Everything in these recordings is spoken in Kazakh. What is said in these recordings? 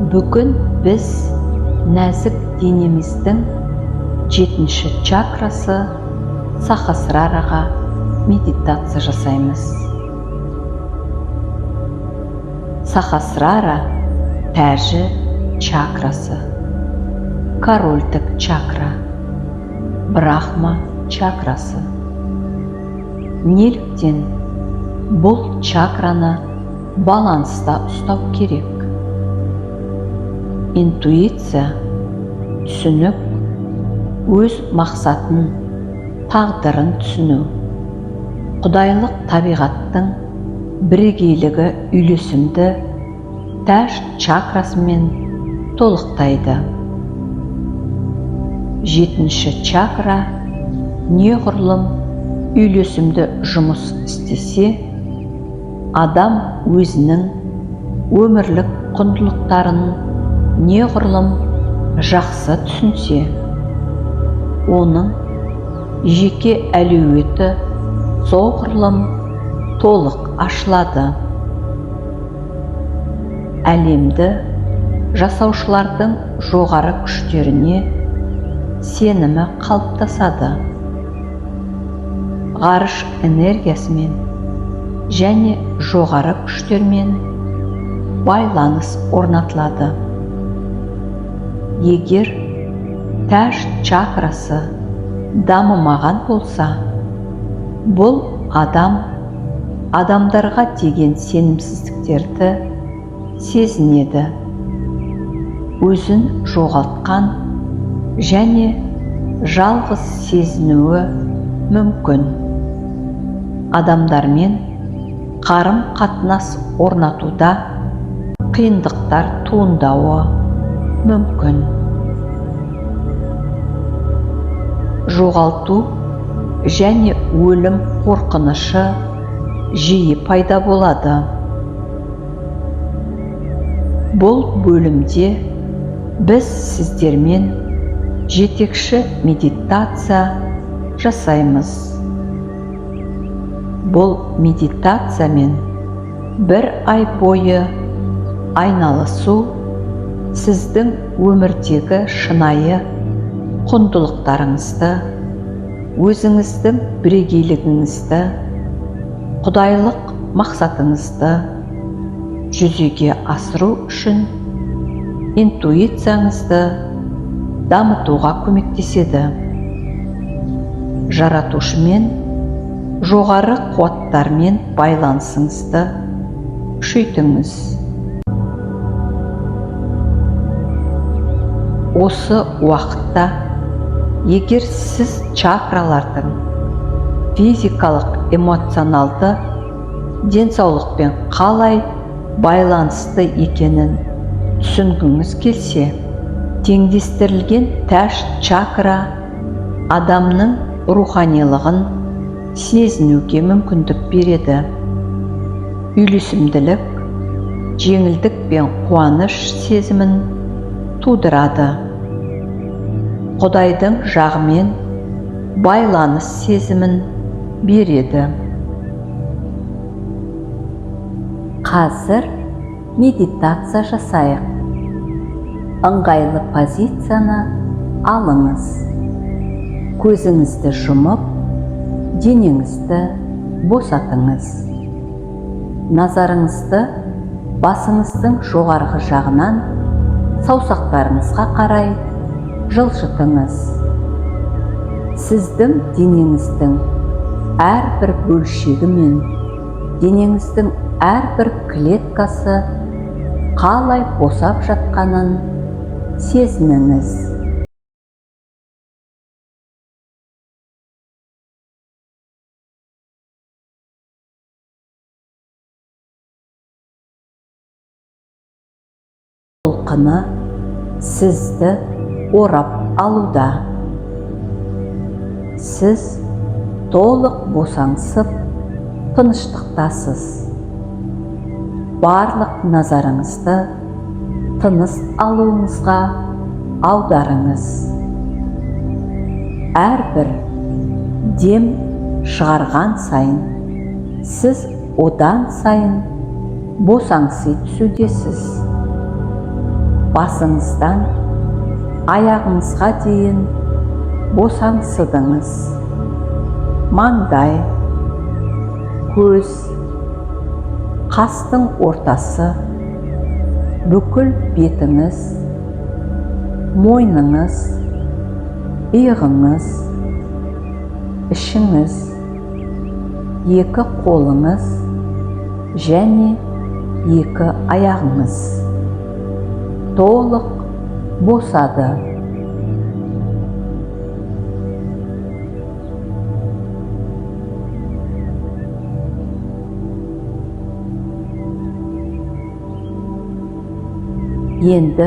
Бүгін біз нәзік денеміздің 7-ші чакрасы Сахасрараға медитация жасаймыз. Сахасрара тәжі чакрасы, корольдік чакра, Брахма чакрасы. Неліктен бұл чакраны баланста ұстау керек? Интуиция, түсінік, өз мақсатын, тағдырын түсіну, құдайлық табиғаттың бірегейлігі үйлесімді тәж чакрасымен толықтайды. 7-ші чакра неғұрлым үйлесімді жұмыс істесе, адам өзінің өмірлік құндылықтарын неғұрлым жақсы түсінсе, оның жеке әлеуеті соғұрлым толық ашылады. Әлемді жасаушылардың жоғары күштеріне сенімі қалыптасады. Ғарыш энергиясымен және жоғары күштермен байланыс орнатылады. Егер тәж чакрасы дамымаған болса, бұл адам адамдарға деген сенімсіздіктерді сезінеді, өзін жоғалтқан және жалғыз сезінуі мүмкін. Адамдармен қарым-қатынас орнатуда қиындықтар туындауы мүмкін. Жоғалту және өлім қорқынышы жиі пайда болады. Бұл бөлімде біз сіздермен жетекші медитация жасаймыз. Бұл медитациямен бір ай бойы айналысу сіздің өмірдегі шынайы құндылықтарыңызды, өзіңіздің бірегейлігіңізді, құдайлық мақсатыңызды жүзеге асыру үшін интуицияңызды дамытуға көмектеседі. Жаратушымен, жоғары қуаттармен байланысыңызды күшейтіңіз. Осы уақытта егер сіз чакралардың физикалық, эмоционалды денсаулықпен қалай байланысты екенін түсінгіңіз келсе, теңдестірілген тәж чакра адамның руханилығын сезінуге мүмкіндік береді. Үйлесімділік, жеңілдік пен қуаныш сезімін тудырады. Құдайдың жағымен байланыс сезімін береді. Қазір медитация жасайық. Ыңғайлы позицияны алыңыз. Көзіңізді жұмып, денеңізді босатыңыз. Назарыңызды басыңыздың жоғарғы жағынан саусақтарыңызға қарай жылжытыңыз. Сіздің денеңіздің әрбір бөлшегі мен денеңіздің әрбір клеткасы қалай босап жатқанын сезініңіз. Толқыны сізді орап алуда. Сіз толық босаңсып, тыныштықтасыз. Барлық назарыңызды тыныс алуыңызға аударыңыз. Әрбір дем шығарған сайын сіз одан сайын босаңси түсудесіз. Басыңыздан аяғыңызға дейін босаңсыдыңыз. Маңдай, көз, қастың ортасы, бүкіл бетіңіз, мойныңыз, иығыңыз, ішіңіз, екі қолыңыз және екі аяғыңыз толық босады. Енді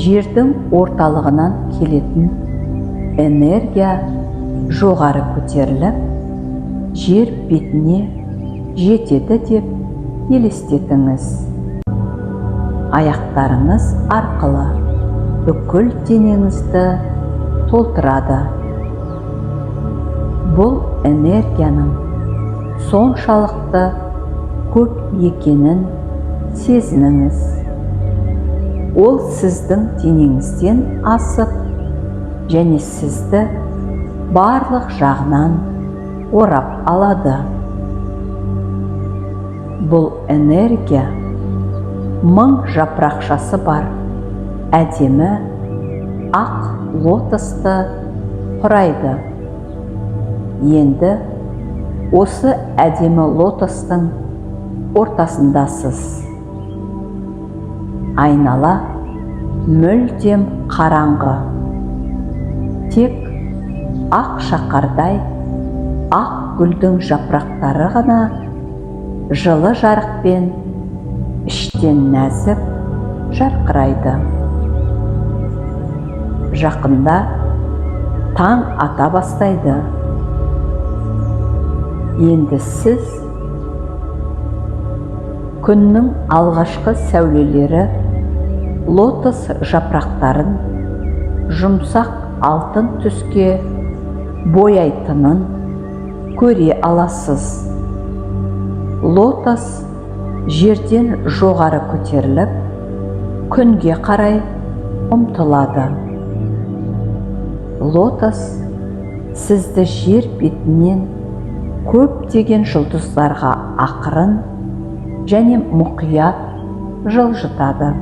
жердің орталығынан келетін энергия жоғары көтеріліп, жер бетіне жетеді деп елестетіңіз. Аяқтарыңыз арқылы бүкіл денеңізді толтырады. Бұл энергияның соншалықты көп екенін сезініңіз. Ол сіздің денеңізден асып және сізді барлық жағынан орап алады. Бұл энергия мың жапырақшасы бар әдемі ақ лотосты құрайды. Енді осы әдемі лотостың ортасындасыз. Айнала мүлдем қараңғы. Тек ақ шақардай ақ гүлдің жапырақтары ғана жылы жарықпен іштен нәзік жарқырайды. Жақында таң ата бастайды. Енді сіз күннің алғашқы сәулелері лотос жапырақтарын жұмсақ алтын түске бояйтынын көре аласыз. Лотос жерден жоғары көтеріліп, күнге қарай ұмтылады. Лотос сізді жер бетінен көптеген жұлдыздарға ақырын және мұқият жылжытады.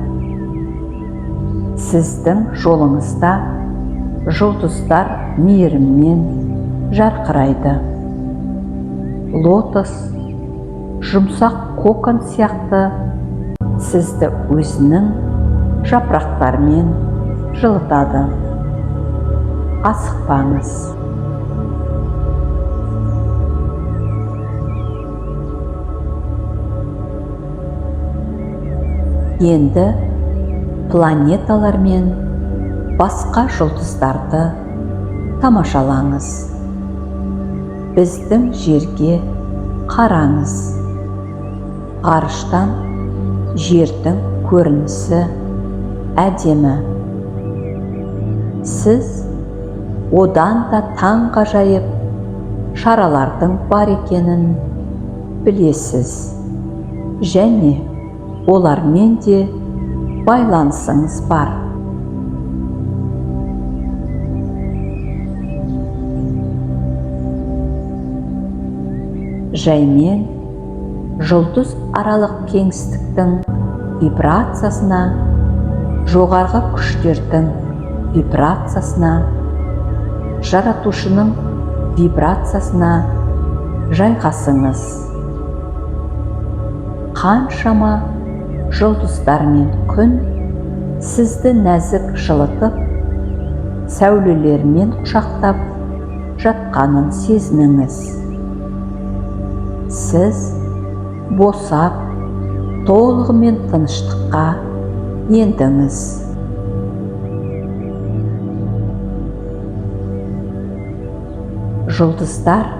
Сіздің жолыңызда жұлдыздар мейіріммен жарқырайды. Лотос жұмсақ кокон сияқты сізді өзінің жапырақтарымен жылытады. Асықпаңыз. Енді планеталар мен басқа жұлдыздарды тамашалаңыз. Біздің жерге қараңыз. Ғарыштан жердің көрінісі әдемі. Сіз одан да таңғажайып шаралардың бар екенін білесіз және олармен де байланысыңыз бар. Жаймен жұлдыз аралық кеңістіктің вибрациясына, жоғарғы күштердің вибрациясына, жаратушының вибрациясына жайғасыңыз. Қаншама жұлдыздар мен күн сізді нәзік жылытып, сәулелерімен құшақтап жатқанын сезініңіз. Сіз босап, толығымен тыныштыққа ендіңіз. Жұлдыздар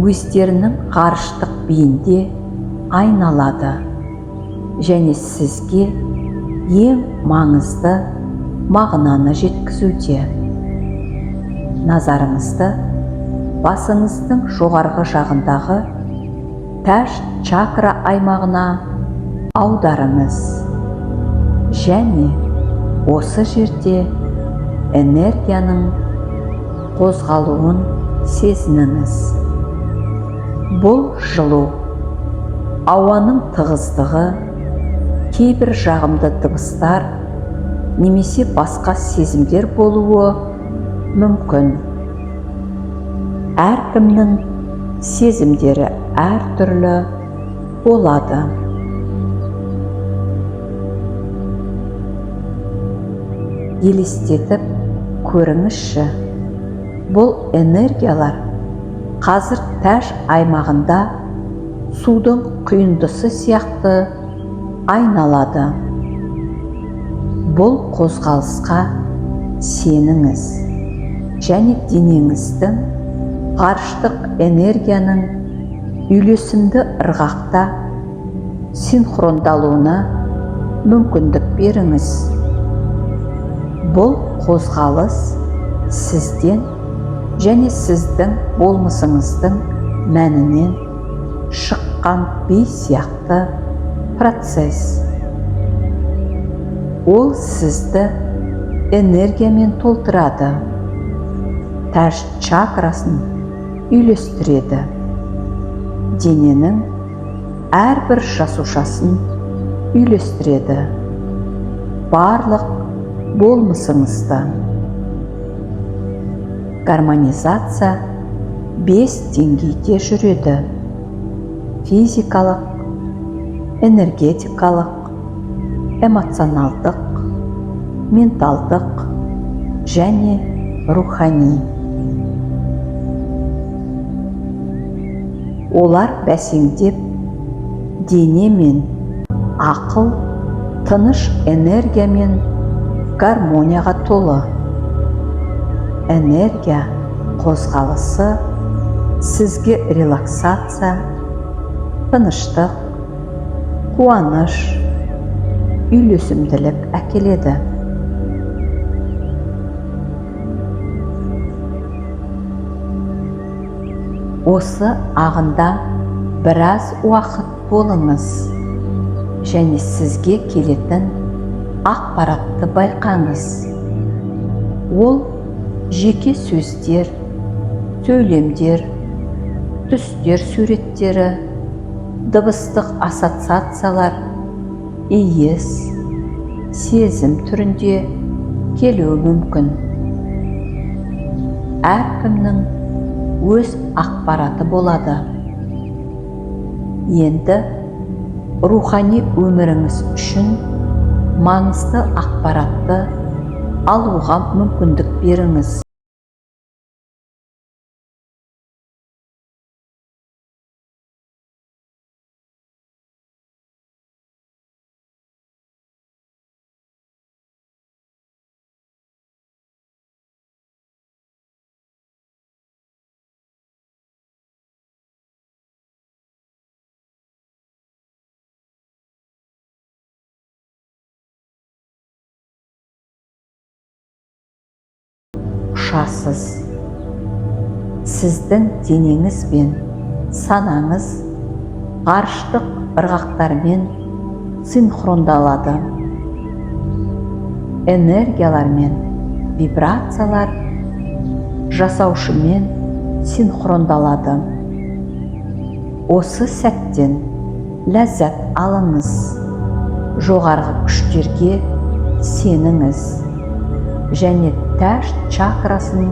өздерінің ғарыштық биінде айналады және сізге ең маңызды мағынаны жеткізуде. Назарыңызды басыңыздың жоғарғы жағындағы тәж чакра аймағына аударыңыз. Және осы жерде энергияның қозғалуын сезініңіз. Бұл жылу, ауаның тығыздығы, кейбір жағымды дыбыстар немесе басқа сезімдер болуы мүмкін. Әркімнің сезімдері әртүрлі болады. Елестетіп көріңізші, бұл энергиялар қазір тәж аймағында судың құйындысы сияқты айналады. Бұл қозғалысқа сеніңіз және денеңіздің ғарыштық энергияның үйлесімді ырғақта синхрондалуына мүмкіндік беріңіз. Бұл қозғалыс сізден және сіздің болмысыңыздың мәнінен шыққан би сияқты процесс. Ол сізді энергиямен толтырады, тәж чакрасын үйлестіреді, дененің әрбір жасушасын үйлестіреді, барлық болмысыңызды. Гармонизация 5 деңгейде жүреді: физикалық, энергетикалық, эмоционалдық, менталдық және рухани. Олар бәсеңдеп, дене мен ақыл тыныш энергиямен гармонияға толы. Энергия қозғалысы сізге релаксация, тыныштық, қуаныш, үйлесімділік әкеледі. Осы ағында біраз уақыт болыңыз және сізге келетін ақпаратты байқаңыз. Ол жеке сөздер, сөйлемдер, түстер суреттері, дыбыстық ассоциациялар, иіс, сезім түрінде келуі мүмкін. Әркімнің өз ақпараты болады. Енді рухани өміріңіз үшін маңызды ақпаратты алуға мүмкіндік беріңіз. Ұшасыз. Сіздің денеңіз бен санаңыз ғарыштық ырғақтармен синхрондалады. Энергиялар мен вибрациялар жасаушымен синхрондалады. Осы сәттен ләззат алыңыз, жоғарғы күштерге сеніңіз және тәж чакрасын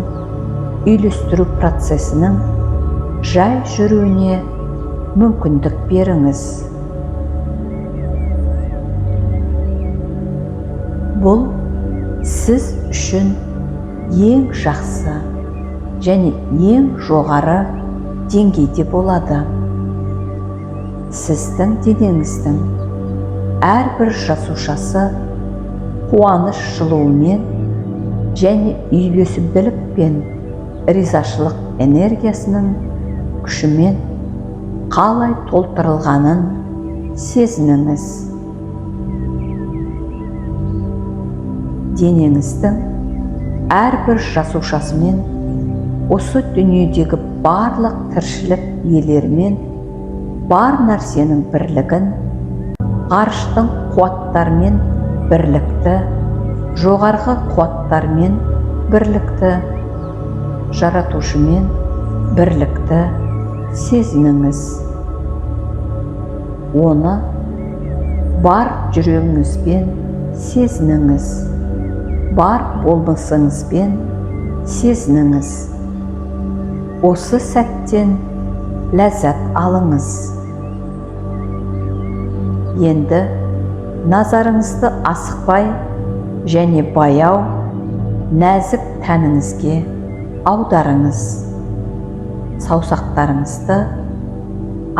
үйлестіру процесінің жай жүруіне мүмкіндік беріңіз. Бұл сіз үшін ең жақсы және ең жоғары деңгейде болады. Сіздің денеңіздің әрбір жасушасы қуаныш жылуымен және үйлесімділік пен ризашылық энергиясының күшімен қалай толтырылғанын сезініңіз. Денеңіздің әрбір жасушасымен осы дүниедегі барлық тіршілік иелерімен бар нәрсенің бірлігін, ғарыштың қуаттарымен Бірлікті, жоғарғы қуаттармен бірлікті, Жаратушымен бірлікті сезініңіз. Оны бар жүрегіңізбен сезініңіз, бар болмысыңызбен сезініңіз. Осы сәттен ләззат алыңыз. Енді назарыңызды асықпай және баяу, нәзік тәніңізге аударыңыз. Саусақтарыңызды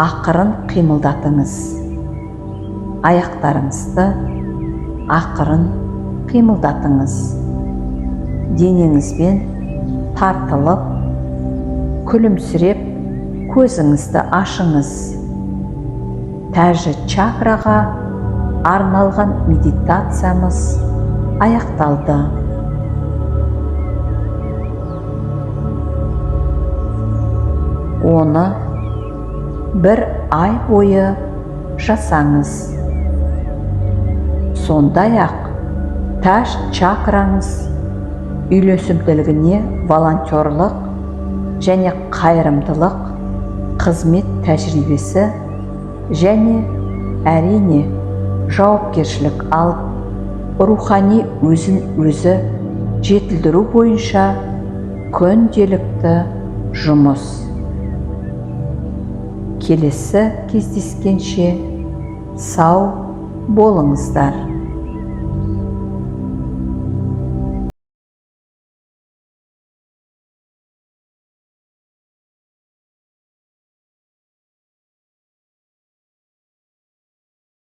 ақырын қимылдатыңыз. Аяқтарыңызды ақырын қимылдатыңыз. Денеңізбен тартылып, күлімсіреп, көзіңізді ашыңыз. Тәжі чакраға арналған медитациямыз аяқталды. Оны бір ай бойы жасаңыз. Сондай-ақ тәж чакраңыз үйлесімділігіне волонтерлық және қайырымдылық қызмет тәжірибесі және, әрине, жауапкершілік алып, рухани өзін өзі жетілдіру бойынша күнделікті жұмыс. Келесі кездескенше сау болыңыздар.